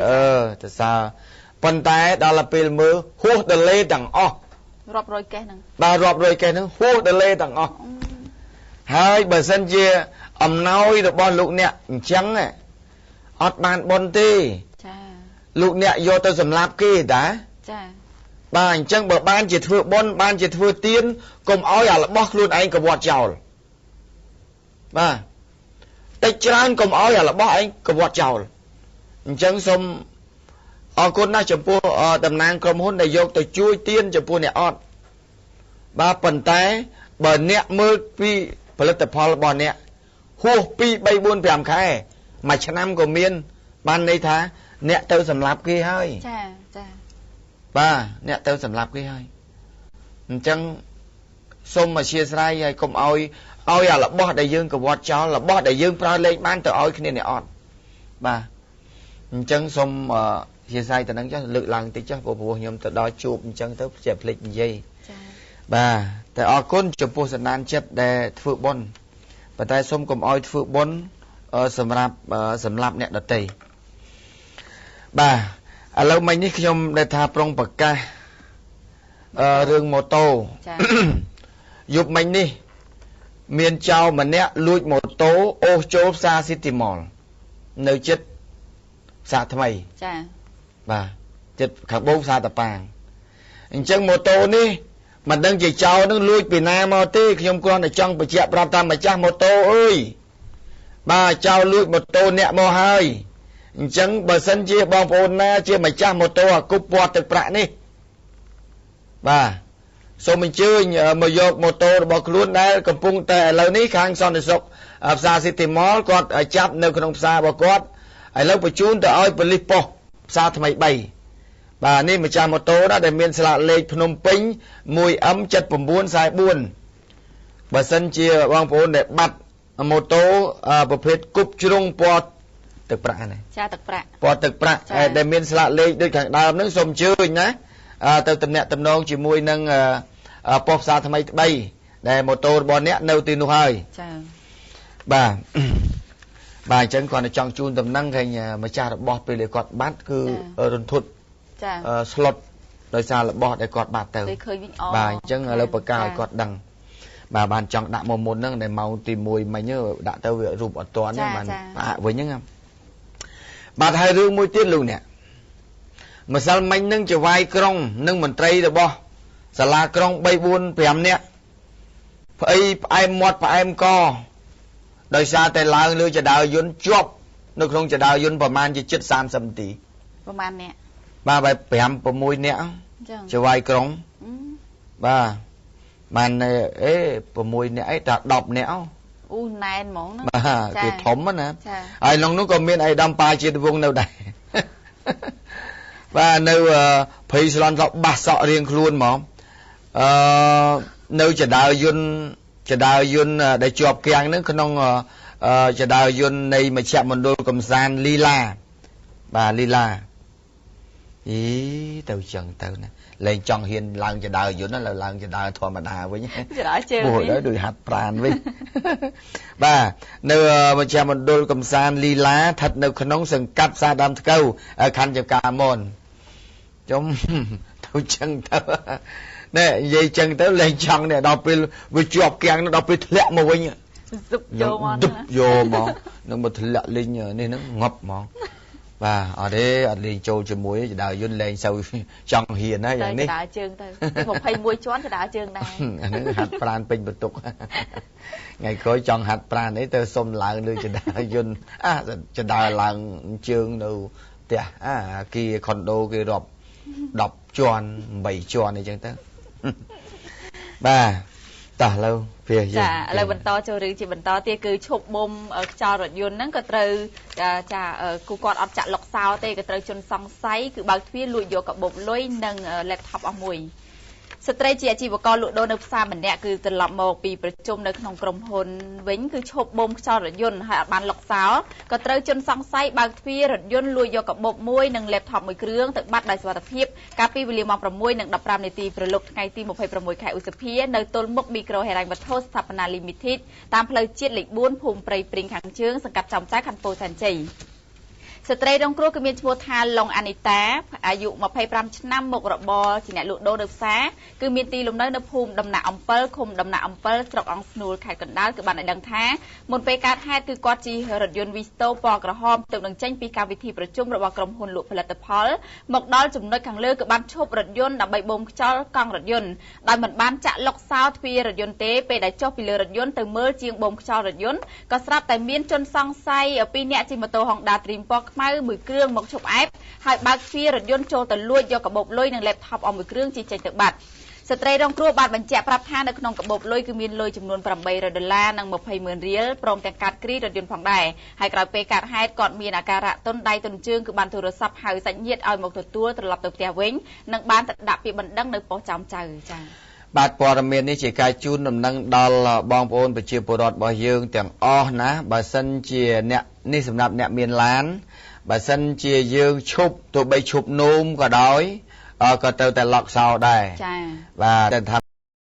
អឺទៅសើប៉ុន្តែដល់ពេលមើលហួសដលេទាំងអស់ រាប់រយកេះហ្នឹង បាទ រាប់រយកេះហ្នឹងហួសដលេទាំងអស់ហើយ។ បើសិនជាអំណោយរបស់លោកអ្នកអញ្ចឹងអត់បានបុណ្យទេ ចា លោកអ្នកយកទៅសម្លាប់គេតា ចា បាទ។ អញ្ចឹងបើបានជាធ្វើបុណ្យ បានជាធ្វើទាន កុំឲ្យអារបស់ខ្លួនឯងកវត្តចោល បាទ តិចច្រើនកុំឲ្យអារបស់ឯងកវត្តចោល។ អញ្ចឹងសូមអរគុណណាស់ចំពោះតំណាងក្រុមហ៊ុនដែលយកទៅជួយទានចំពោះអ្នកអត់ បាទ ប៉ុន្តែបើអ្នកមើលពីផលិតផលរបស់អ្នកហួស2 3 4 5ខែ មួយឆ្នាំក៏មាន បានន័យថាអ្នកទៅសម្លាប់គេហើយ ចាចា បាទ អ្នកទៅសម្លាប់គេហើយ។ អញ្ចឹងសូមអធិស្ឋានឲ្យកុំឲ្យអារបស់ដែលយើងកវត្តចោល របស់ដែលយើងប្រើលេងបានទៅឲ្យគ្នាអ្នកអត់ បាទ។ អញ្ចឹងសូមអធិស្ឋានទៅនឹងចុះ លើកឡើងតិចចុះ ព្រោះខ្ញុំទៅដល់ជួបអញ្ចឹងទៅជាភ្លេចនិយាយ ចា បាទ។ តែអរគុណចំពោះសន្តានចិត្តដែលធ្វើបុណ្យ ប៉ុន្តែសូមកុំឲ្យធ្វើបុណ្យសម្រាប់សម្រាប់អ្នកដតី បាទ។ ឥឡូវមិញនេះខ្ញុំដែលថាប្រុងប្រកាសរឿងម៉ូតូ ចា យប់មិញនេះមានចៅម្នាក់លួចម៉ូតូអូសចូលផ្សារ City Mall នៅចិត្តផ្សារថ្មី ចា បាទ ចិត្តខាងបូកផ្សារតាប៉ាង។ អញ្ចឹងម៉ូតូនេះមិនដឹងជាចៅនឹងលួចពីណាមកទេ ខ្ញុំគ្រាន់តែចង់បញ្ជាក់ប្រាប់តាមម្ចាស់ម៉ូតូអើយ បាទ ចៅលួចម៉ូតូអ្នកមកហើយ។ អញ្ចឹងបើសិនជាបងប្អូនណាជាម្ចាស់ម៉ូតូអាគប់ពណ៌ទឹកប្រាក់នេះ បាទ សូមអញ្ជើញមកយកម៉ូតូរបស់ខ្លួនដែលកំពុងតែឥឡូវនេះខាងសន្តិសុខផ្សារ City Mall គាត់ចាប់នៅក្នុងផ្សាររបស់គាត់ ឥឡូវបញ្ជូនទៅឲ្យប៉ូលីសប៉ុស្តិ៍ផ្សារថ្មី3 បាទ។ នេះម្ចាស់ម៉ូតូណាដែលមានស្លាកលេខភ្នំពេញ 1M 7944។ បើសិនជាបងប្អូនដែលបាត់ម៉ូតូប្រភេទគប់ជ្រុងពណ៌ទឹកប្រាក់ណា ចា ទឹកប្រាក់ ពណ៌ទឹកប្រាក់ដែលមានស្លាកលេខដូចខាងដើមហ្នឹង សូមអញ្ជើញណាទៅតំណាក់តំណងជាមួយនឹងប៉ុស្តិ៍ផ្សារថ្មី3 ដែលម៉ូតូរបស់អ្នកនៅទីនោះហើយ ចា បាទ បាទ។ អញ្ចឹងគាត់តែចង់ជូនដំណឹង ឃើញម្ចាស់របស់ពេលដែលគាត់បាត់គឺរន្ធត់ ចា ស្លុតដោយសាររបស់ដែលគាត់បាត់ទៅ ឃើញវិញ អ បាទ។ អញ្ចឹងឥឡូវប្រកាសឲ្យគាត់ដឹង បាទ បានចង់ដាក់មកមុនហ្នឹង ដែលម៉ោងទី1មិញដាក់ទៅវារូបអត់ទាន់ហ្នឹង បានផ្អាកវិញហ្នឹង បាទ។ ហើយរឿងមួយទៀតលោកអ្នក ម្សិលមិញនឹងចវាយក្រុងនិងមន្ត្រីរបស់សាលាក្រុង3 4 5នាក់ផ្អីផ្អែមមាត់ផ្អែមក ដោយសារតែឡើងលើចដើយន្តជាប់នៅក្នុងចដើយន្តប្រហែលជាជិត30នាទី ប្រហែលអ្នក បាទ បែប5 6នាក់ចវាយក្រុង បាទ បានអេ6នាក់អីតែ10នាក់ អូ ណែនហ្មងណា បាទ គេធំណា ហើយក្នុងនោះក៏មានអៃដាមប៉ាជាតិវងនៅដែរ បាទ នៅភ័យស្លន់សក់បាសសក់រៀងខ្លួនហ្មង អឺនៅចដើយន្ត ចដើយន្តដែលជាប់គាំងហ្នឹង ក្នុងចដើយន្តនៃមជ្ឈមណ្ឌលកំសាន្តលីឡា បាទ លីឡា អីទៅចឹងទៅណា លែងចង់ហ៊ានឡើងចដើយន្ត ឡើយឡើងចដើធម្មតាវិញ ចដើជើងវិញដូចហាត់ប្រានវិញ បាទ។ នៅមជ្ឈមណ្ឌលកំសាន្តលីឡាស្ថិតនៅក្នុងសង្កាត់ផ្សារដើមថ្កូវ ខណ្ឌចំការមន ចំទៅចឹងទៅណែ និយាយចឹងទៅលែងចង់នេះ ដល់ពេលវាជាប់គាំង ដល់ពេលធ្លាក់មកវិញ ស៊ឹបយកមក ដឹបយកមកនឹងមកធ្លាក់លេងនេះហ្នឹងងាប់ហ្មង បាទ។ អត់ទេ អត់លេងចូលជាមួយចដើយន្ត លែងសូវចង់ហ៊ានណាយ៉ាងនេះ ចដើជើងទៅ21ជាន់ចដើជើងដែរ អាហ្នឹងហាត់ប្រានពេញបន្ទុក ថ្ងៃក្រោយចង់ហាត់ប្រានអីទៅសុំឡើងលើចដើយន្ត អាចដើឡើងជើងនៅផ្ទះ អាគីខុនដូគេរាប់10ជាន់8ជាន់អីចឹងទៅ បាទ។ តោះឥឡូវវាយើង ចា ឥឡូវបន្តចូលរឿងជាបន្តទៀត គឺឈប់បុំខ្យល់រថយន្តហ្នឹងក៏ត្រូវ ចា គូគាត់អត់ចាក់លុកសោទេ ក៏ត្រូវជនសង្ស័យគឺបើកទ្វារលួចយកកាបូបលុយនិង laptop អស់មួយ។ ស្ត្រីជាអាជីវករលក់ដូរនៅផ្សារម្នាក់ គឺត្រឡប់មកពីប្រជុំនៅក្នុងក្រុមហ៊ុនវិញ គឺឈប់បូមខ្យល់រថយន្តហើយអត់បានលុកសោ ក៏ត្រូវជនសង្ស័យបើកទ្វាររថយន្តលួចយកកាបូបមួយនិង laptop មួយគ្រឿងទៅបាត់ដោយសុវត្ថិភាព កាលពីវេលាម៉ោង6:15នាទីព្រលប់ថ្ងៃទី26ខែឧសភា នៅទល់មុខមីក្រូហិរញ្ញវត្ថុស្ថាបនា Limited តាមផ្លូវជាតិលេខ4 ភូមិព្រៃព្រីងខាងជើង សង្កាត់ចំចៅ ខណ្ឌពោធិ៍សែនជ័យ។ ស្ត្រីរងគ្រោះគឺមានឈ្មោះថាឡុងអានីតាអាយុ25ឆ្នាំមុខរបរជាអ្នកលក់ដូរនៅផ្សារគឺមានទីលំនៅនៅភូមិដំណាក់អំពិលឃុំដំណាក់អំពិលស្រុកអង្គស្នួលខេត្តកណ្ដាលគឺបានឲ្យដឹងថាមុនពេលកើតហេតុគឺគាត់ជិះរថយន្តវីស្តូពណ៌ក្រហមទើបនឹងចេញពីកម្មវិធីប្រជុំរបស់ក្រុមហ៊ុនលក់ផលិតផលមកដល់ចំណុចខាងលើគឺបានឈប់រថយន្តដើម្បីបូមខ្យល់កង់រថយន្តដោយមិនបានចាក់លុកសោទ្វាររថយន្តទេពេលដែលចុះពីលើរថយន្តទៅមើលជាងបូមខ្យល់រថយន្តក៏ស្រាប់តែមានជនសង្ស័យ2នាក់ជិះម៉ូតូ Honda Dream ពណ៌ខ្មៅមួយគ្រឿងមកឈប់អែបហើយបើកទ្វាររថយន្តចូលទៅលួចយកកាបូបលុយនិង laptop អស់មួយគ្រឿងជិះចេញទៅបាត់ស្ត្រីរងគ្រោះបានបញ្ជាក់ប្រាប់ថានៅក្នុងកាបូបលុយគឺមានលុយចំនួន800ដុល្លារនិង20ម៉ឺនរៀលព្រមទាំងកាតគ្រីរថយន្តផងដែរហើយក្រោយពេលកើតហេតុគាត់មានអាការៈទន់ដៃទន់ជើងគឺបានទូរស័ព្ទហៅសាច់ញាតិឲ្យមកទទួលត្រឡប់ទៅផ្ទះវិញនិងបានទៅដាក់ពាក្យបណ្ដឹងនៅប៉ុស្តិ៍ចោមចៅចា៎បាទព័ត៌មាននេះជាការជូនដំណឹងដល់បងប្អូនប្រជាពលរដ្ឋរបស់យើងទាំងអស់ណាបើសិនជាអ្នកនេះសម្រាប់អ្នកមានឡានបើសិនជាយើងឈប់ទោះបីឈប់នោមក៏ដោយក៏ត្រូវតែឡុកសោដែរចា៎បាទតែថា